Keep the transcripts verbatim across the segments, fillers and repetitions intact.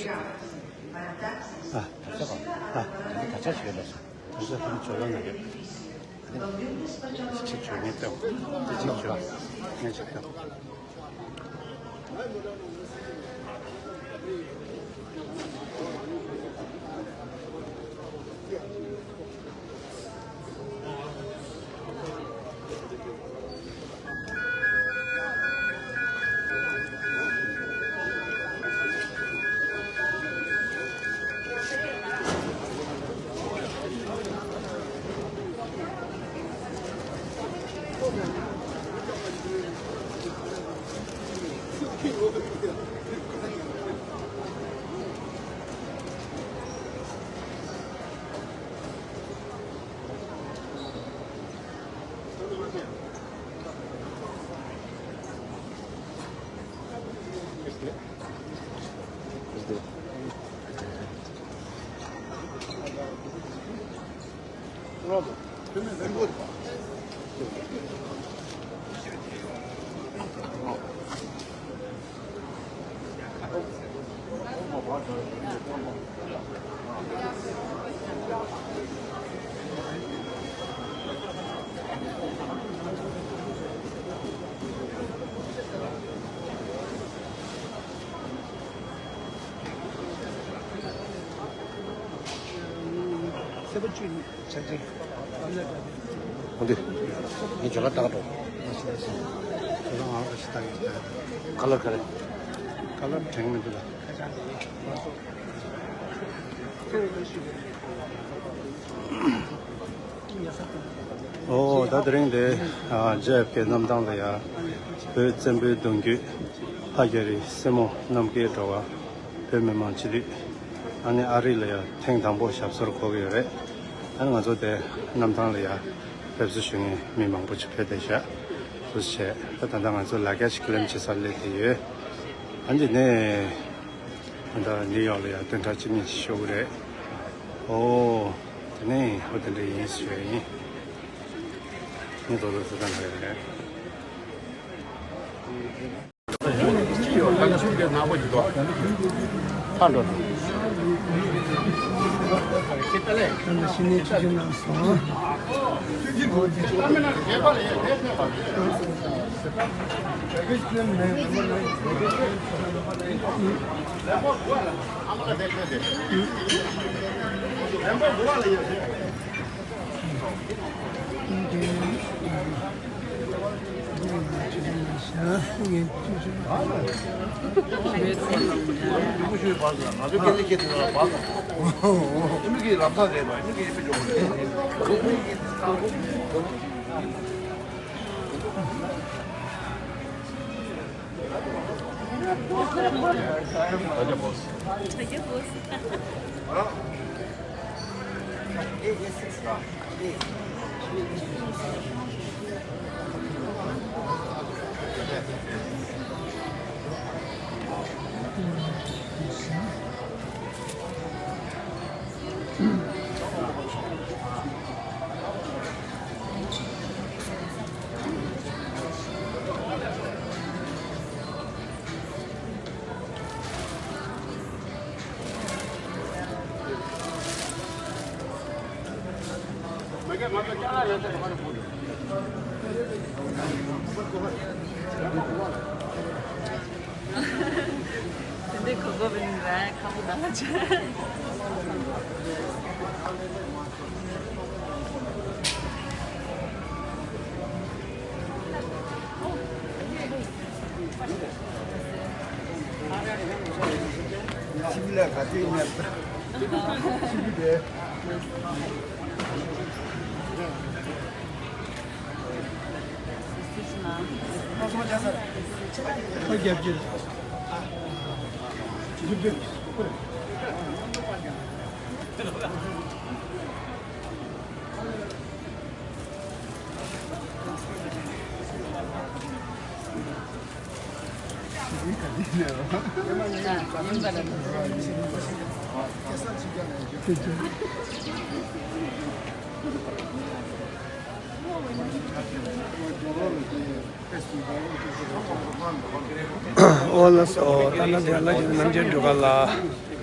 ཨ། ད་ཆ་ག་ཨ། ད་ཆ་ཞིག་ལ་སོང་། ད་ཆ་ཁོང་ཇོ་ལོ་ན་ཡོད། ཨ་ནི་ཅིག་ཅིག་ཇོ་ངས་སྤྲད། ཅིག་ཅིག་ཇོ། ངས་ཅིག་སྤྲད། སེར་པོ་བཅུ་གཉིས། འོ་འདི། ངས་ཇོ་ལ་བཏགས་འགྲོ། ཁ་ལར་ག་རེ། ཁ་ལར་དྲན་མི་འདུག་ལ། ཨོ་ད་དེ་རིང་འདི་ཨ་ཇེ་ཨེཕ་ཀེ་གནམ་ཐང་ལ་ཡ། བོད་བཙན་པོའི་གདུང་རྒྱུད་ལྷ་རྒྱ་རི་སྲས་མོ་རྣམ་རྒྱལ་སྒྲོལ་དཀར་བོད་མི་མང་སྤྱི་འཐུས། ཨ་ནི་ཨ་རི་ལ་ཡ་ཐེངས་དང་པོ་ཞབས་སོར་འཁོད་ཀྱི་ཡོད་རེད། ཨ་ནི་ང་ཚོ་དེ་གནམ་ཐང་ལ་ཡ་ཕེབས་བསུ་ཞུ་མཁན་མི་མང་པོ་ཅིག་ཕེབས་བསྡད་ཤག་འདུག་སེ་བྱས་ད་ལྟ་ང་ཚོ་ལ་རྒྱ་ཞིག་ལེམ་བྱེད་སར་སླེབས་བསྡད་ཡོད། ཨ་འདི་ནས་ད་ལྟ་ནིའུ་ཡོག་ལ་ཡ་བདུན་ཕྲག་གཅིག་གཉིས་ཤིག་ཤོར་གི་རེད། ཨོ། དེ་ནས་ཨོ་དེ་འདྲ་ཡིན་ཞུ་ཡ་ཡིན། ངས་དོ་དོ་ཟེར་ཙམ་རེད། ཕར་འགྲོ། དེ་འདྲའི་གོ་སྐབས་ཡིན་ར་ཁམ་བུ་དང་ཆ། ཨོ་ལགས་སོ། ད་ནང་དེ་ལ་ཅིག་རྣམ་རྒྱལ་སྒྲོལ་དཀར་ལགས།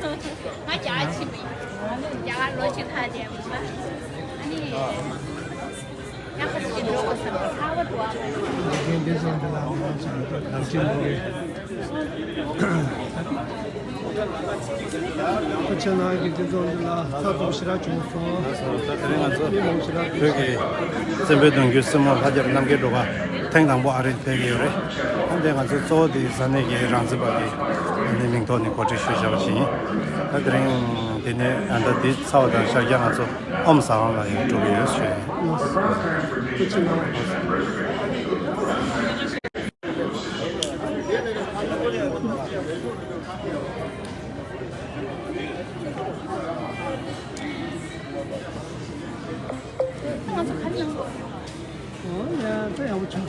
ང་རྒྱ་གར་ཕྱིན་པ་ཡིན། རྒྱ་གར་ལོ་གཅིག་ལྷག་བསྡད་ཡོད་པ། ཨ་ནི། ཡག་པོ་ཞིག་འགྲོ་དགོས་བསམ་པ་ཚ་བ་འགྲོ་བ། འདི་ཚོ་འདི་ལ་ང་ཚོ་གང་ཅི་མོ་རེད། ཁྱེད་རང་གི་འདི་ཚོ་འདི་ལ་ཚ་ཐོག་ཞེ་དྲག་བྱུང་སོང་། ད་དེ་རིང་ང་ཚོ་མི་མང་ཞེ་དྲག་བོད་ཀྱི་བཙན་པོའི་གདུང་རྒྱུད་སྲིན་མོ་ལྷ་རྒྱལ་རྣམ་རྒྱལ་སྒྲོལ་དཀར་ཐེངས་དང་པོ་ཨ་རིར་ཕེབས་ཀྱི་ཡོད་རེད། ཨ་འདི་ང་ཚོ་གཙོ་བོ་དེ་ས་གནས་ཀྱི་རང་བཙན་པ་གི་ཨ་ནི་མིང་ཐོག་ནས་གོ་སྒྲིག་ཞུས་བཞག་པ་ཞིག་ཡིན། ད་དེ་རིང་དེ་ནས་ཨ་ད་དེ་ཚར་བ་དང་ཤར་རྒྱག་ང་ཚོ་ཨོམ་ཟ་ཁང་ལ་ཡང་འགྲོ་གི་ཡོད་ཞུ་ཡིན། ང་ཚོ་ག་རེ་གནང་དགོས། ཨོ་ཡ་ད་ཡག་པོ་བྱུང་།